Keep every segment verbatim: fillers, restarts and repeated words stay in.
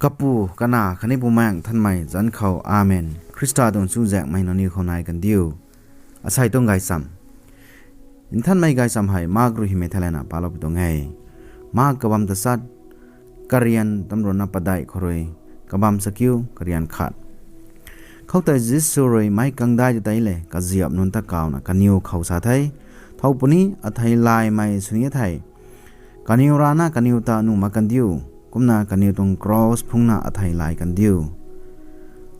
Kapu, Kanac khatni Bumaengh Nthanmei zanc khou, Amen. Khrista tuang chuzaenghmei nangniw khou nai kandiu. Asei tuang gaychamv. Nthanmei gaychamv hei Mark rui hymei thei lana palou pi tuang e. Mark kabam tachat, karian tamruanna padeih khou rui kabam chakiu karian khat. Khoutei Jisu rui meic kangdai ta tei le kaziap nunc ta kawna kaniw khou sa the, Thow puni athei laymei sw ni thei, kaniw rana kaniw ta nuh mak kandiu, kumna kaniw tuang kros phungna athei lay kandiu.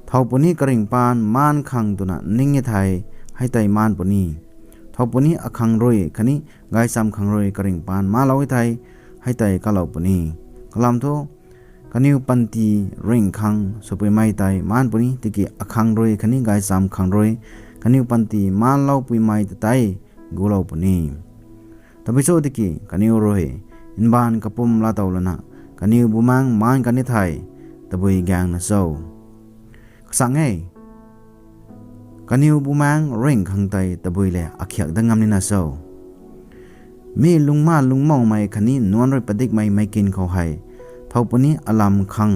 Thow puni karingh paan maan khang twna ning e thei, hei tei maan puni. Thow puni akhang rui khatni gaychamv khang rui karingh paan maalou e thei, hei tei kalou puni. Kalam thu, kaniw panty ringh khang swpuimei tei maan puni, tiki akhang rui khatni gaychamv khang rui kaniw panty maanloupuimei ta tei gulou puni. Tabui cho tiki kaniw rui mbaanv kapwm laatow lana kaniw bumaengc maan kan e thei, tabui gaengna cho? Kachang e, kaniw bumaengc ringh khang tei tabui le akhiak dat ngam nina cho? Mi lungcmaanv lungcmoumei khatni nuanc rui padikmei meic kin khou hei, thow puni alam khang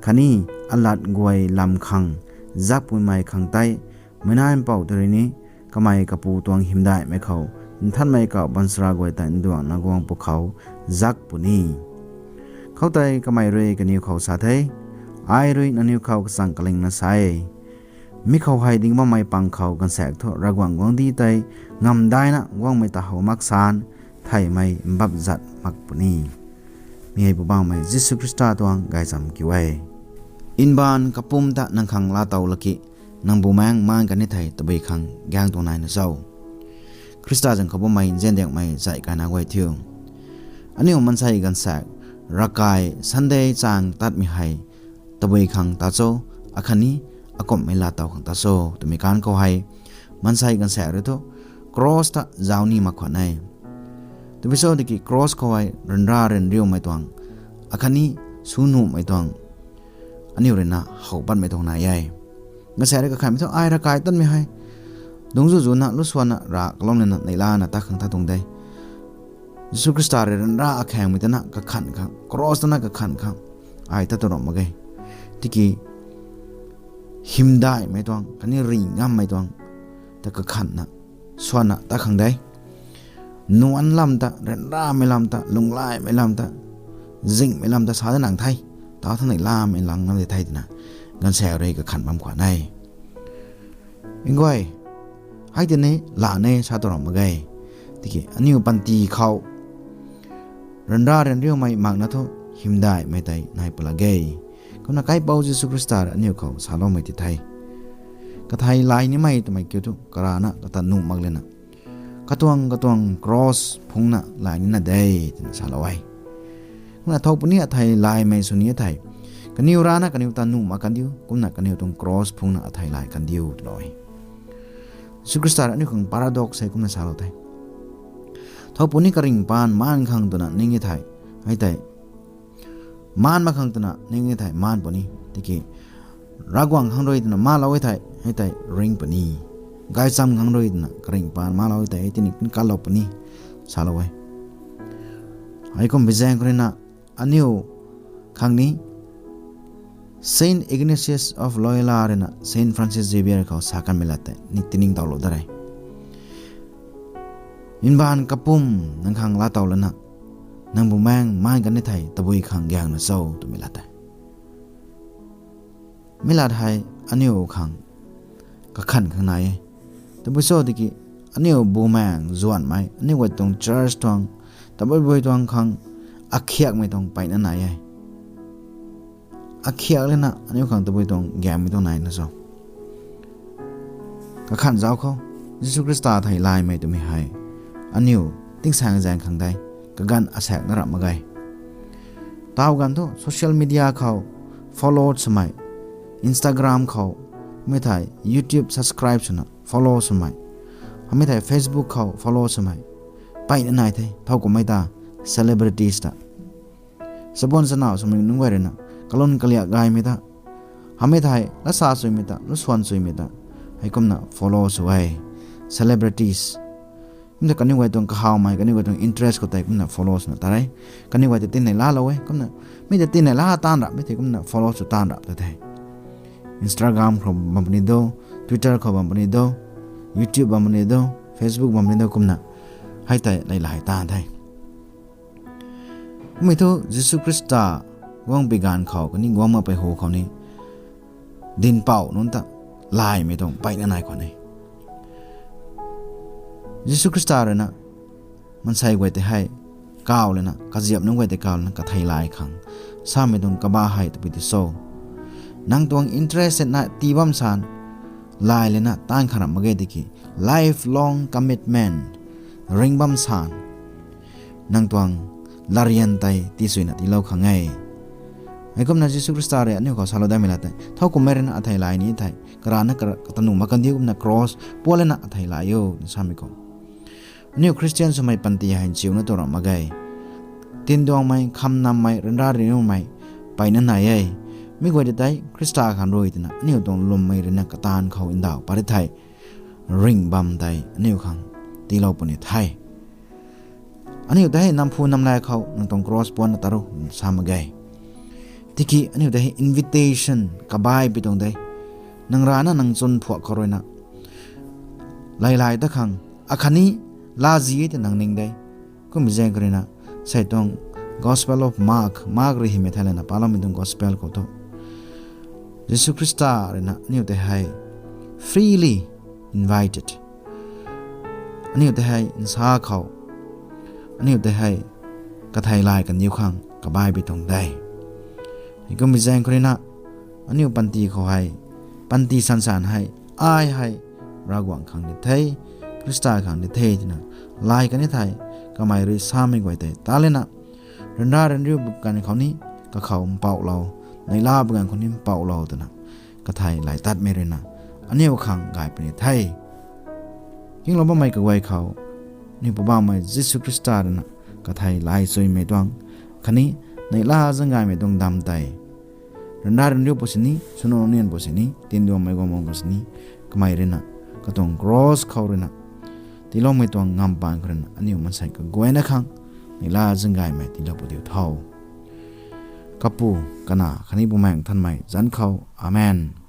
khatni alat guay lam khang zakpuimei khang tei, meic nac mpouh tei rui ni kamei kapu tuang hymdaihmei khou nthanmei kauh baanchara guay ta nduangna guang pwkhou zak puni. Khoutei kamei rui kaniw khou sa the, Ai rui nangniw khou kachang kalingna sa e, mi khou hei ding bammei pang khou gaanvsaekc thu Ravguangc guangcdic tei ngamdaina guangmei ta how mak san, theihmei mbap zat mak puni. Mi hei Poubauhmei Jisu Khrista tuang gaychamv kiu e. Mbaanv kapwm ta nang khang laatow laki, nang bumaengc maan kan e thei tabui khang gaeng tuang naina cho? Khrista zaeng khou bammei nziandiakmei zai kaina guay thiu, aniu maansei gaanvsaekc ravkai Sunday chang tatmei hei tabui khang ta cho, akhatni akumhmei laatow khang ta cho twmei kan khou hei, maansei gaanvsaekc rui thu kros ta zauc ni mak khwan e. Tabui cho tiki kros khou hei ryanra ryanriumei tuang, akhatni sw nuhmei tuang, aniu ruina how patmei tuang nai e. Gaanvsaekc rui kakhanhmei thu, Ai ravkai tatmei hei dungc zu zuna lu swanna Rav kalum lana neihlana tat khang tat tuang de. Jisu Khrista rui ryanra akhaengmei tana kakhanh khang, kros tana kakhanh khang ai tat tu ram mak ge. Tiki hymdaihmei tuang khatni ri ngammei tuang ta kakhanhna swanna tat khang de. Nuanc lam ta, ryanramei lam ta, lunghlaymei lam ta, zinghmei lam ta sa da nang the, tau thanei lamei lang nam di the twna gaanvsaekc rui kakhanh bam khwan e. Nguay, hei tini laa ni sa tu ram mak ge. Tiki aniu panty khou ryanra ryanriumei makna thu hymdaihmei tei nai pwlak ge. Kumna kaipouc Jisu Khrista rui aniu khou saloumei ti the, kathei lay nimei twmei kiu thu karana kata nuh mak lana, katuang katuang kros phungna lay nina de, twna salou e. Kumna thow puni athei laymei sw ni thei, kaniw rana kaniw ta nuh mak kandiu, kumna kaniw tuang kros phungna athei lay kandiu, twlou e. Jisu Khrista rui aniu khang paradox hei kumna salou the. Thow puni karingh paan maan khang twna ning e thei, hei tei maan mak khang twna ning e thei maan puni, tiki Ravguangc khang rui twna maalou e thei, hei tei ring puni. Gaychamv khang rui twna karingh paan maalou e thei, hei tini kalou puni, salou e. Heikum bi zaeng khou ruina aniu khang ni Saint Ignatius of Loyola ruina Saint Francis Xavier khou sa kanmei lat tei ni tiningtowlou da re. Mbaanv kapwm nang khang laatow lana, nang bumaengc maan kan e thei tabui khang gaengna cho twmei lat tei. Mi lat hei aniu khang kakhanh khang nai e. Tabui cho tiki aniu bumaengc zuanhmei, aniu guay tuang church tuang, tabui bui tuang khang akhiakmei tuang mpeyna nai e. Akhiak lana aniu khang tabui tuang gaengmei tuang naina cho? Kakhanh zauc khou, Jisu Khrista thei laymei twmei hei aniu tingsaeng zaeng khang de, kaganv asaekc na ram mak ge. Tau ganv thu social media khou follow swmei, Instagram khou, mi thei YouTube subscribe swna follow swmei, mi thei Facebook khou follow swmei mpeyna nai the, thow kummei ta celebrities ta. Chabuan chanaw swmei nunc guay ruina kalum kaliak gaymei ta, hamei thei lasa chuimei ta, luswan chuimei ta, heikumna follow sw e. Celebrities, Kumna kaniw guay tuang kahawmei, kaniw guay tuang interest khou tei kumna follow swna ta re. Kaniw guay tei tinei laalou e, kumna mi tei tinei laa taanv rap, mi tei kumna follow sw taanv rap ta the. Instagram khou bam puni do, Twitter khou bam puni do, YouTube bam puni do, Facebook bam puni do, kumna hei tei leilay taanv the. Kummei thu Jisu Khrista guang pui gaanv khou khatni guang makpui hu khou ni dinhpouc nunc ta laymei tuang mpeyna nai khwan e. Jisu Khrista rui na maansei guay tei hei kaw lana, kaziap nunc guay tei kaw lana kathei lay khang samei tuang kabah hei tabui tei cho? Nang tuang interest na tii bam san lay lana taanv kha ramh mak ge tiki, lifelong commitment, ringh bam san nang tuang latryan tei tiisuina tiilou khang e. Heikumna Jisu Khrista rui aniu khou salou daimei la tei, thowkumhmei rui na athei lay ni thei, karana kar-, katanu mak kandiu kumna cross puan lana athei lay o, na samei khou. Aniu Khristian swmei panty hei nchiuna tuang ramh mak ge. Tinduangmei, khamnammei, ryanra ryanriumei mpeyna nai e. Mi guay tei tei Khrista khang rui twna aniu tuang lwmmei rui na kataanv khou ndauh pat ri thei, ringh bam tei aniu khang tiilou puni the. Aniu tei hei namphu namlay khou nang tuang cross puanna taru sa mak ge. Tiki aniu tei hei invitation kabaipui tuang de. Nang rana nang chwn phuak khou rui na leilay ta khang, akhatni latzih e tei nang ning de. Kummei zaeng khou rui na, sei tuang Gospel of Mark, Mark rui hymei thei lana paloumei tuang Gospel khou thu, Jisu Khrista rui na aniu tei hei freely invited. Aniu tei hei nsa khou, aniu tei hei kathei lay kaniw khang kabaipui tuang de. Heikummei zaeng khou rui na, aniu panty khou hei, panty sansan hei, ai hei Ravguangc khang di the, Khrista khang di the twna lay kani thei, kamei rui samei guay tei ta lana, ryanra ryanriu pui ganv khou ni kakhou mpouhlou, neihla pui ganv khou ni mpouhlou twna kathei lay tatmei rui na aniu khang gay puni the. Kinglou bammei kaguay khou, aniu Poubauhmei Jisu Khrista rui na kathei lay chuimei tuang, khatni neihla zaeng gaymei tuang dam tei, ryanra ryanriu pui sini, swnuh nian pui sini, tinduangmei guang bam khou sini, kamei rui na katuang cross khou rui na tiiloumei tuang ngamv paan khou rui na aniu maansei kaguayna khang neihla zaeng gaymei tiilou pu diu tho. Kapu, Kanac khatni Bumaengh Nthanmei zanc khou. Amen.